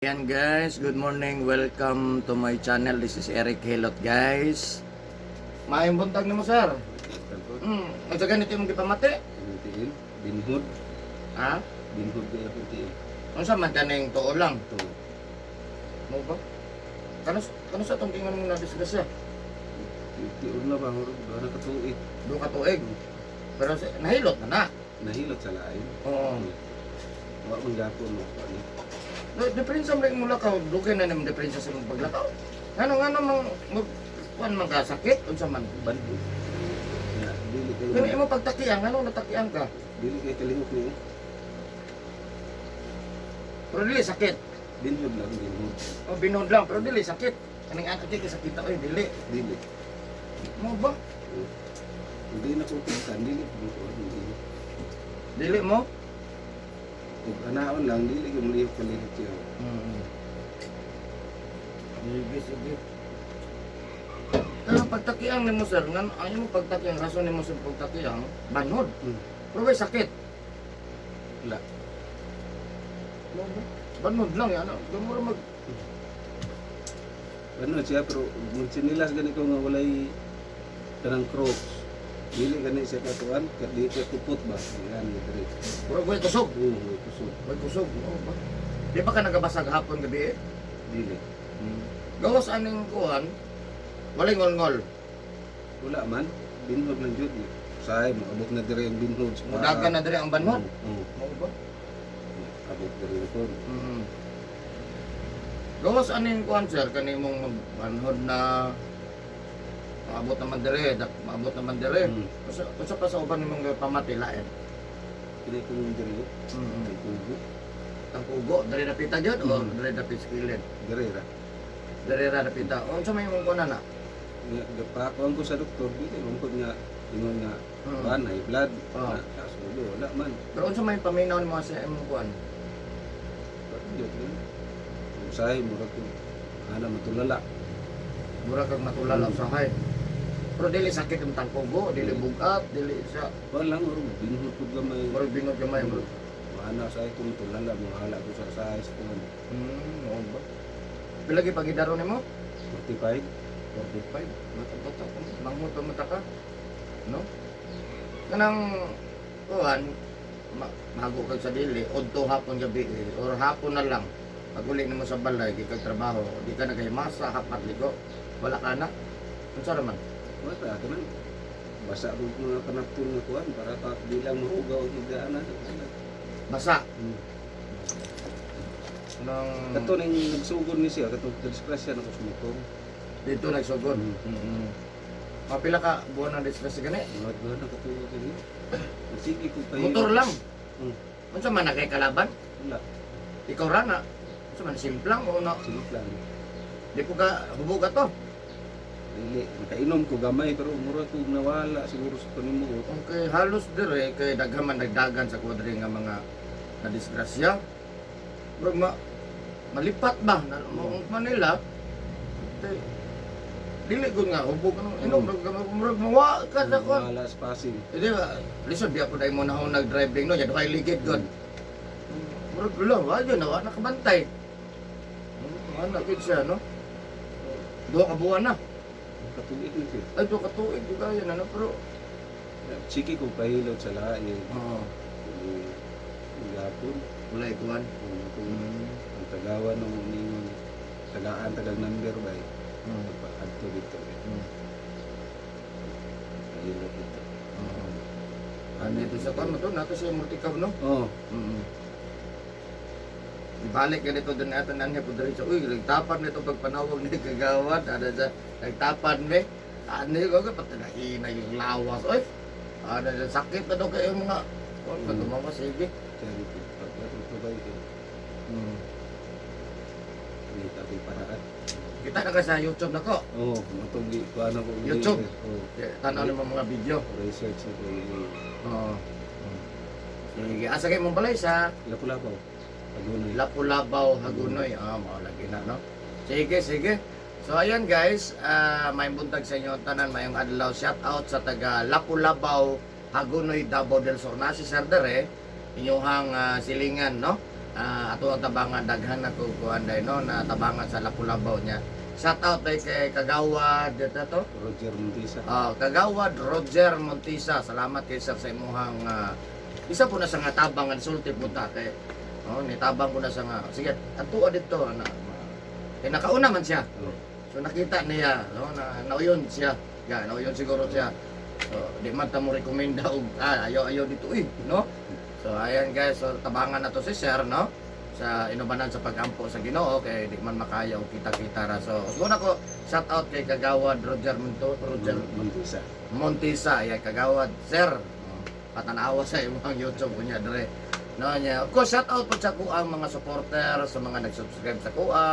Yan guys, good morning. Welcome to my channel. This is Eric Hilot, guys. Maayong buntag nimo, sir. Unsa ganito imong gipamati? Tiil, binhod, Ha? Binhod kaya ako tiil. Unsa man kaning tuo lang? Ito, Mo ba? Kano sa tong ingon mo na disgrasya? Tiil na ba, murag ba na katuig. Duha ka tuig. Pero nahilot na na. Nahilot sa lain. Oo. Wa man gapon mo ano. No, diferensya mo lang mula ka, dugay na naman diferensya sa imong paglakaw. Ngano mang mag kuan man ka sakit unsa man? Banhod. Ya, dili kay Kani imo pagtakiang, ngano natakiang ka? Dili kay kalihok niyo. Pero dili sakit. Binhod lang, binhod. O binod lang, pero dili sakit. Kaning anak kay sakit oy, dili. Dili. Mo ba? Hindi na ko pinsan, dili ko hindi. Dili mo? Ug anaon lang dili kay mulihok kalihok siya. Sige, sige. Pero pagtakiang nimo, sir, ngan ang imong pagtakiang, rason nimo sa pagtakiang, banhod. Pero way sakit. Wala. Mo ba? Banhod lang yan. Ano? Gamura mag Ano siya pero magsinilas gani ko nga walay kanang crocs. Dili gani siya katuan, di siya kupot ba? Yan, diri. Pero way kusog. Oo, kusog. Way kusog. Mo ba? Di ba ka nagabasag hapon gabi eh? Dili. Gawas aning kuan, walay ngol-ngol. Wala man, binhod lang jud. Usahay mo abot na diri ang binhod sa Mudagan na diri ang banhod. Oo, Mo ba? abot diri ko. Gawas aning kuan, sir, kani mong magbanhod na maabot naman dire, maabot naman dire. Usa pa sa uban nimong pamati lain? Kini kong diri kay kubo. Ang kugo, dire dapita jud o dire dapit sa kilid? Diri ra. Dire ra dapita. Unsa may imong kuan na? Nga gapakuan ko sa doktor dili man ko nga ingon nga kuan high blood. Na kasulo wala man. Pero unsa may paminaw nimo sa imong kuan? Parang jud lang. Usahay murag ko ana matulala. Mura kag matulala usahay. Pero dili sakit ang tangkugo, dili bugat, dili siya Kuan lang murag binhod pud gamay. Murag binod gamay murag. Ana usahay ko matulala mo hala ko sa usahay sa kuan. Oo ba? Pila gyud pagidaro nimo? 45. 45. Bata-bata ka. Manghod pa mata ka. No? Kanang kuan mahago kag sa dili udto hapon gabi eh, or hapon na lang. Pag uli nimo sa balay, di kag trabaho, di ka nagahimasa, hapat ligo, wala ka na. Unsa ra man? Wala ka man. Basa ko mga panapton nga kuan para pa di lang mahugaw ang higaan na. Basa. Nang Kato ning nagsugod ni siya kato disgrasya na ko sa motor. Dito nagsugod. Mapila ka buwan ng disgrasya gani? Mga buwan na katuwa kini. Sige ko kay Motor lang. Unsa man na kay kalaban? Wala, Ikaw ra na. Unsa man simplang o na? sige lang. Di ko ka hubog ato. Dili, nakainom ko gamay pero mura ko nawala siguro sa panimuot. Okay, halos dire kay daghan man nagdagan sa kwadre nga mga nadisgrasya. Bro, malipat ba na mo Manila? Te, dili gud nga hubog ano inom murag murag mawa ka sa kon. Nawala sa passing. Di ba? Lisod biya po dahil mo na akong nag-driving no, yan duhay ligid gud. Murag lang, wa yun, wa nakabantay. Ano gid siya no? Duha ka buwan na. Katuig na siya. Ay, duha ka tuig, di ba yan ano pero Sige ko pahilot sa lain. Oo, Gapon. wala ikuan. Kung ang tagawan ng ningon tagaan tagang number ba eh. Adto dito eh. Pahilot dito. Oo. Andito sa kuan mo to, nato siya multicab no. Oh, Ibalik ka dito din natin nanhi po diri sa uy nagtapan nito pagpanawag ni kagawad ada sa nagtapan me ano ko ko patanahin na yung lawas oy ada sa sakit na daw kayo mga kuan pa tumawa sige. Charity. Pagkatuto ba ito? Hindi tabi paraan. Kita na ka sa YouTube nako. Oo, oh, matugi ko ano ko. YouTube? Oo. Tanaw nimo mga video. Research na ko. Oo. Sige, asa kay mong balay sa Lapu-lapaw. Pagunoy. Lapu-Labaw, Hagunoy. Ah, mao lagi na, no? Sige, sige. So, ayan guys, may buntag sa inyo tanan, mayong adlaw. Shout out sa taga Lapu-Labaw, Hagunoy, Davao del Sur. Na si Sir Dere, inyuhang silingan, no? Ato ang tabangan, daghan na ko kuan day, no, na tabangan sa Lapu-Labaw niya. Shout out day kay Kagawad dito to. Roger Montisa. Kagawad Roger Montisa. Salamat kay sir sa imuhang isa po na sa nga tabang nga sulti po ta kay, oh, nitabang ko na sa nga. Sige, atua dito ana. Kay nakauna man siya. Oh. So nakita niya, no, na nauyon siya. Ya, nauyon siguro siya. So, di man ta mo rekomenda og ayo ayo dito eh, no? So ayan guys, so tabangan na to si sir, no? Sa inubanan sa pagampo sa Ginoo kay di man makaya og kita-kita ra. So, usgon ako, shout out kay Kagawad Roger Monto, Roger Montisa. Montisa, ay Kagawad, sir. Oh, patanawa sa imong YouTube kunya dire. No niya. Of course, shout out po sa kuang mga supporter, sa mga nag-subscribe sa kuha,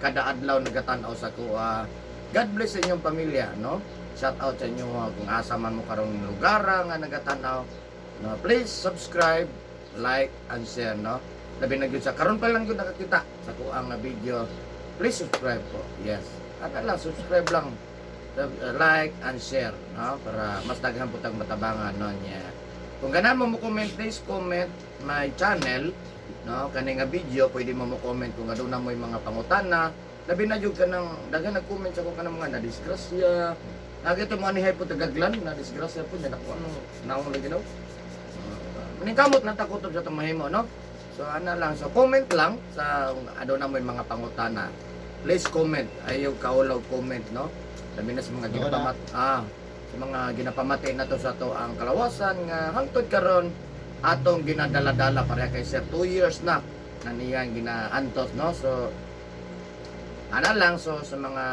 kada adlaw nagatan-aw sa kuha. God bless sa inyong pamilya, no? Shout out sa inyo kung asa man mo karong lugar nga nagatan-aw. No, please subscribe, like and share, no? Labi na gyud sa karon pa lang gyud nakakita sa kuang nga video. Please subscribe po. Yes. Ana lang, subscribe lang, like and share, no, para mas daghan po tag matabangan, no, niya. Kung ganahan mo mo comment, please comment my channel, no, kani nga video pwede mo mo comment kung aduna mo yung mga pangutana. Labi na jud kanang daghan nag-comment sa ko kanang mga nadisgrasya. Nagito mo anihay po tagaglan na disgrasya po niya, nakuha ano naong lagi daw. Maning kamot lang takutob sa itong mahimo, no? So ana lang, so comment lang sa aduna mo yung mga pangutana. Please comment, ayaw kaulaw comment, no? Labi na sa mga sa mga ginapamati na to sa to ang kalawasan nga hangtod karon atong ginadala-dala pareha kay sir 2 years na na niyang ginaantos, no? So ana lang, so sa mga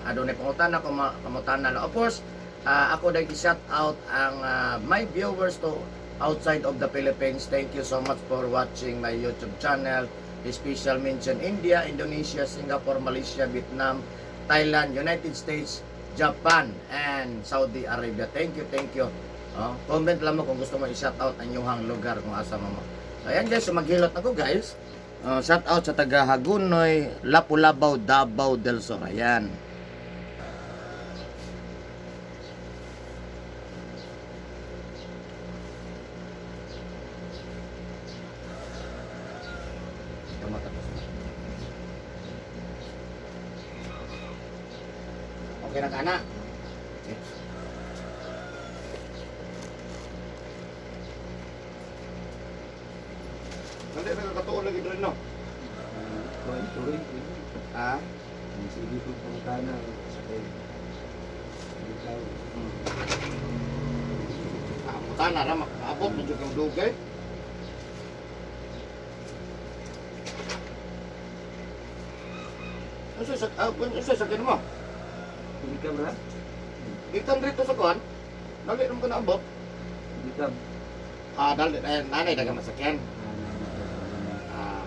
adunay pangutana, pangutana lang. Of course, ako dahil i-shout out ang my viewers to outside of the Philippines. Thank you so much for watching my YouTube channel. Special mention India, Indonesia, Singapore, Malaysia, Vietnam, Thailand, United States, Japan, and Saudi Arabia. Thank you, thank you. Oh, comment lang mo kung gusto mo i-shout out ang inyong lugar kung asa mo mo. So, ayan guys, so maghilot ako guys. Oh, shout out sa taga Hagunoy, Lapu-Labaw, Davao del Sur. Ayan. Tumatapos na. Okay na ka na? Okay. Hindi na katuon lagi diri, no? Tuloy, tuloy. Ha? Sige ko pangutana sa kay. Ikaw. Mutana ra makaabot mo jud kang dugay. Unsa sa unsa sa mo? Gikan ra? Gikan dito sa kuan. Dali ra mo ka naabot. Gikan. Dali eh, nanay daga masakyan. Ah.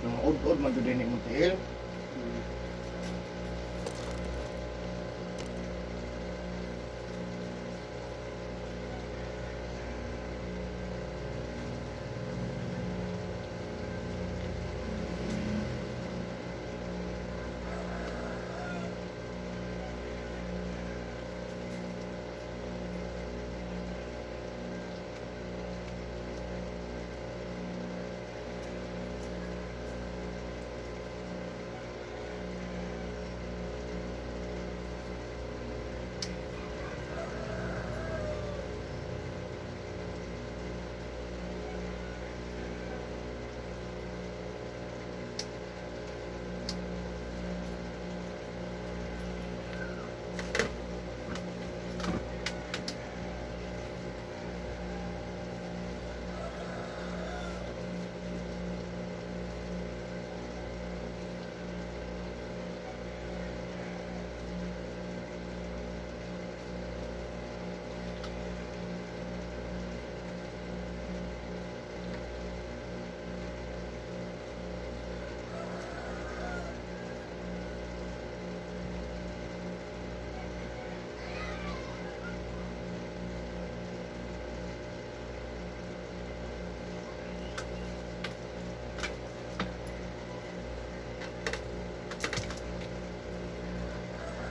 Nang ud-ud man jud ni imong tiil.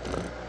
Ito.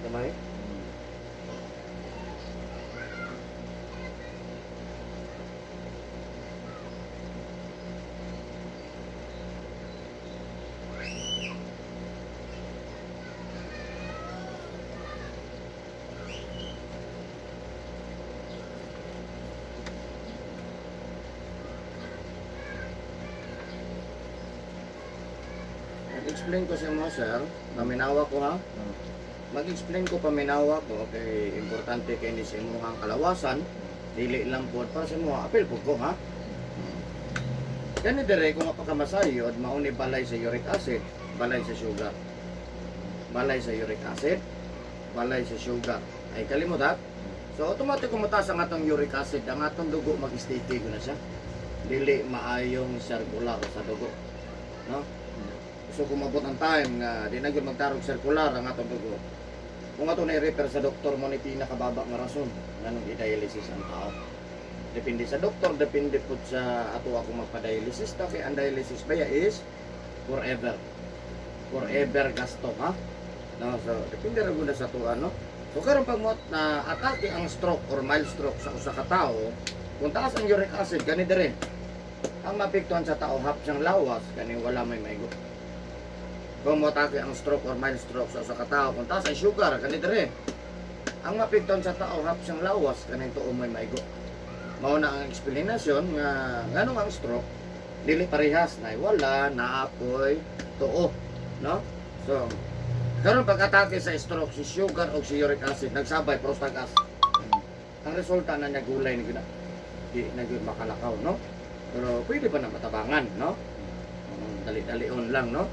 Gamay. Mag-explain ko sa mo, sir. Paminawa ko, ha? Mag-explain ko paminawa ko kay importante kay ni sa imuhang kalawasan. Dili lang po para sa imuha. Apil po ko, ha? Kani dire kung mapakamasayod, mauni balay sa uric acid, balay sa sugar. Balay sa uric acid, balay sa sugar. Ay kalimot ha? So automatic kumataas ang atong uric acid, ang atong dugo mag-sticky na siya. Dili maayong circular sa dugo. No? So kung mabot ang time nga di na gyud magtarog circular ang atong dugo. Kung ato na i-refer sa doktor mo ni pinakababa nga rason nganong i-dialysis ang tao. Depende sa doktor, depende po sa ato ako magpa-dialysis ta kay ang dialysis baya is forever. Forever gasto ha. No, so depende ra gud na sa ato ano. So karon pag mo na atake ang stroke or mild stroke sa usa ka tawo, kung taas ang uric acid gani dire. Ang maapektuhan sa tao hap siyang lawas kani wala may maigo. Kung moatake ang stroke or mild stroke sa usa ka tawo, kung taas ang sugar kani dire. Ang maapektuhan sa tao hap siyang lawas kaning tuo may maigo. Mao na ang explanation nga nganong ang stroke dili parehas na wala naapoy tuo, no? So karon pag-atake sa stroke si sugar o si uric acid nagsabay prostagas. Ang resulta na niya gulay ni gina. Di na gyud makalakaw, no? Pero pwede pa na matabangan, no? Dali-dalion lang, no?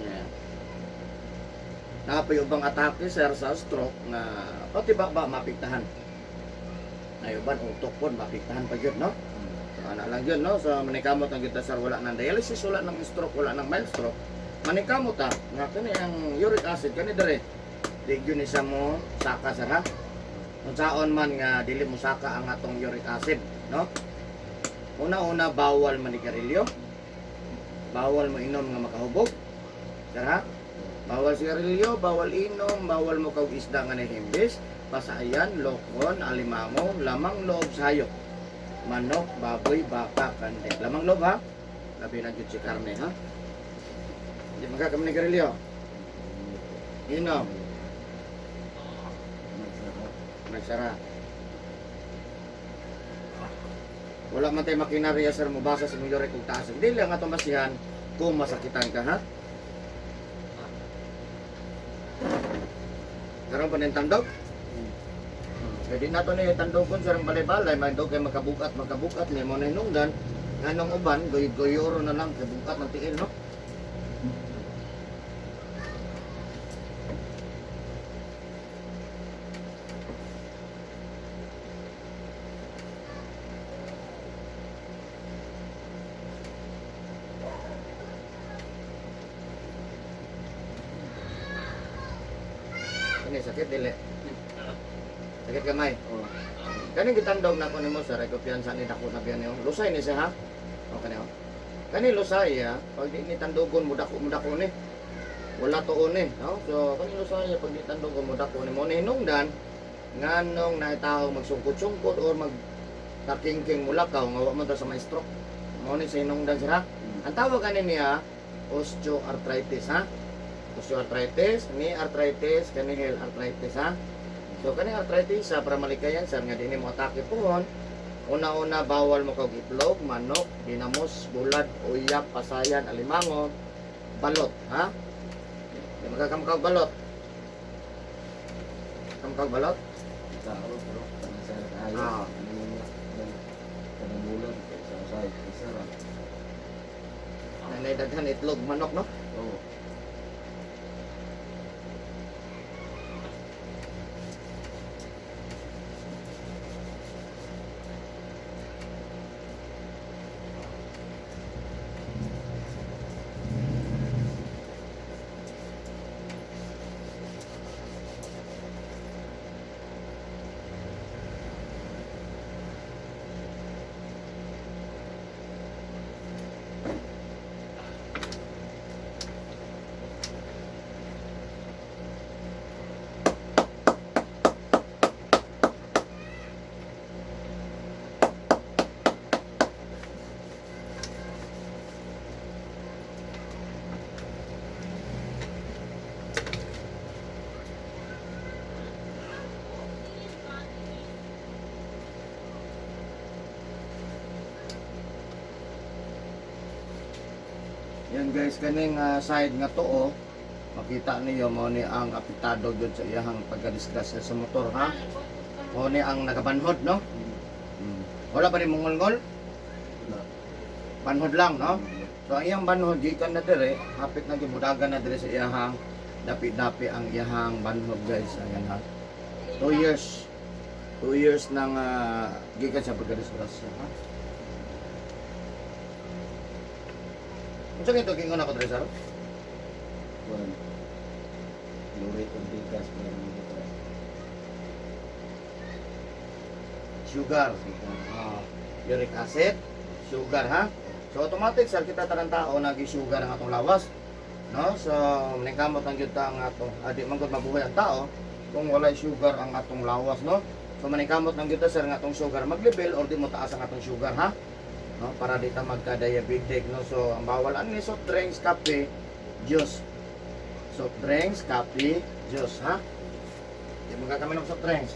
Yeah. Naapoy ubang atake sir sa stroke na pati ba ba mapiktahan. Nayuban utok pod mapiktahan pa gyud, no? So, ana lang yun, no? So, manikamot ang kita, sir, wala ng dialysis, wala ng stroke, wala ng mild stroke. Manikamot, ha, nga kani ang uric acid, kani dere. Di gyud ni siya mo saka, sir, ha? Unsaon man nga dili mo saka ang atong uric acid, no? Una-una, bawal manigarilyo. Bawal mo inom nga makahubog. Sir, ha? Bawal sigarilyo, bawal inom, bawal mo kag isda nga nahimbis, pasayan, lokon, alimango, lamang loob sa hayop. Manok, baboy, baka, kandeng. Lamang loob ha? Labi na jud si karne ha? Hindi man ka kami nagarilyo. Inom, nagsara. Wala man tayo makinarya sir mo basa sa mong uric ug taas. Hindi lang ato masihan kung masakitan ka ha. Karon pa ning tandog? Pwede na to ni tandogon sa balay-balay, may dog kay makabukat, makabukat, ni mo na hinungdan. Nganong uban, goy-goyoro na lang, kay bukat ng tiil, no? Kani sakit dili. Sakit gamay. Oh. Kani gitandog na ko nimo sir, ay kumpiyansa ni dako na biyan niyo. Lusay ni siya ha. Okay na. Kani lusay ha, pag di ni tandogon mo dako ni. Wala tuon ni, no? So kani lusay pag di tandogon mo dako ni mo ni hinungdan nganong naitaw magsungkot-sungkot or mag takingking mulakaw nga wa man ta sa may stroke. Mo ni sa hinungdan sir ha. Ang tawag ani niya osteoarthritis ha. Osteoarthritis, knee arthritis, kani heel arthritis ha. So kani arthritis sa para malikayan sir nga dinhi mo atake pohon. Una-una bawal mo kag itlog, manok, dinamos, bulad, uyap, pasayan, alimango, balot ha. Di magkakamkaw balot. Kamkaw balot? Tao pero kanang sa kaayo. Ah. Kanang bulan kay sa usay kay sara. Nanay daghan itlog manok no. Oo. Yan guys, kaning side nga tuo, makita niyo mo ni ang apektado gyud sa iyahang pagkadisgrasya sa motor, ha. Mo ni ang nagabanhod, no? Wala pa ni mongolngol? Wala. Banhod lang, no? So ang iyang banhod gikan na dire, hapit na gimudagan na dire sa iyahang dapi-dapi ang iyahang banhod, guys. Ayan ha. 2 years. 2 years nang gikan sa pagkadisgrasya, ha. Unsa kay to gingon ako dire, sir? Kuan. Low rate of bigas para mga ito. Sugar. Ah, uric acid, sugar, ha. So automatic sir, kita tanang tao nagi-sugar ang atong lawas. No? So ningkamot ang gyud ta ang ato. Adi man gud mabuhay ang tao kung walay sugar ang atong lawas, no? So maningkamot ng gyud ta sir nga atong sugar mag-level or di mo taas ang atong sugar, ha. No, para di ta magka-diabetic, no? So ang bawal ani soft drinks, kape, juice. Soft drinks, kape, juice, ha. Di mo kami ng soft drinks.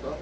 Ito.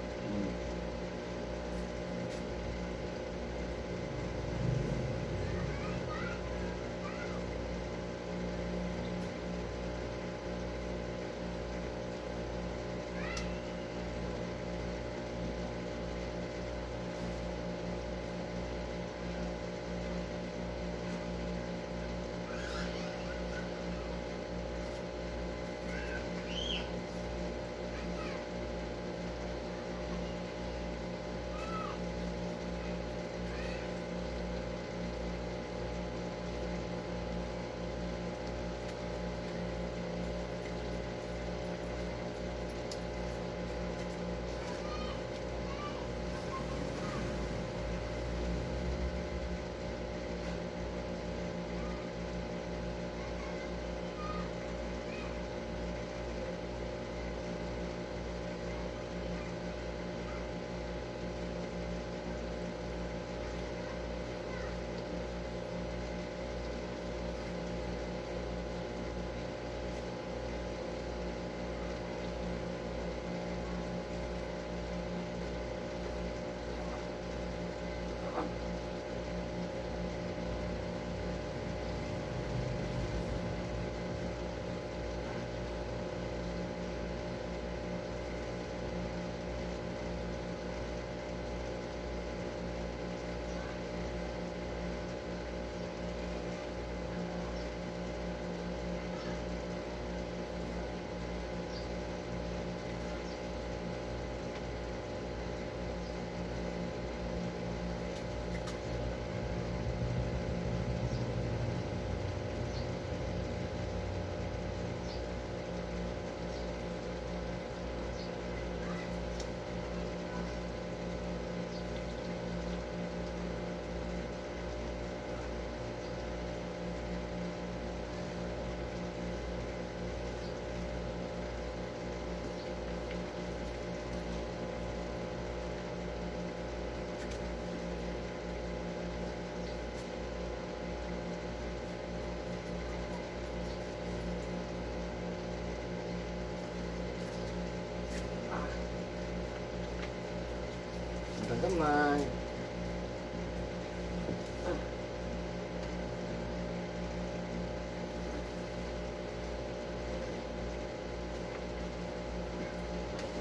Gamay.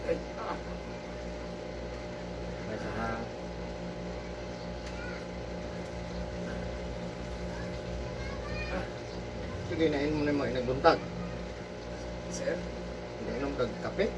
Ay, ah. Ay, saka. Sige. Ginain mo nimo inagbuntag? Sir? Nainom kag kape?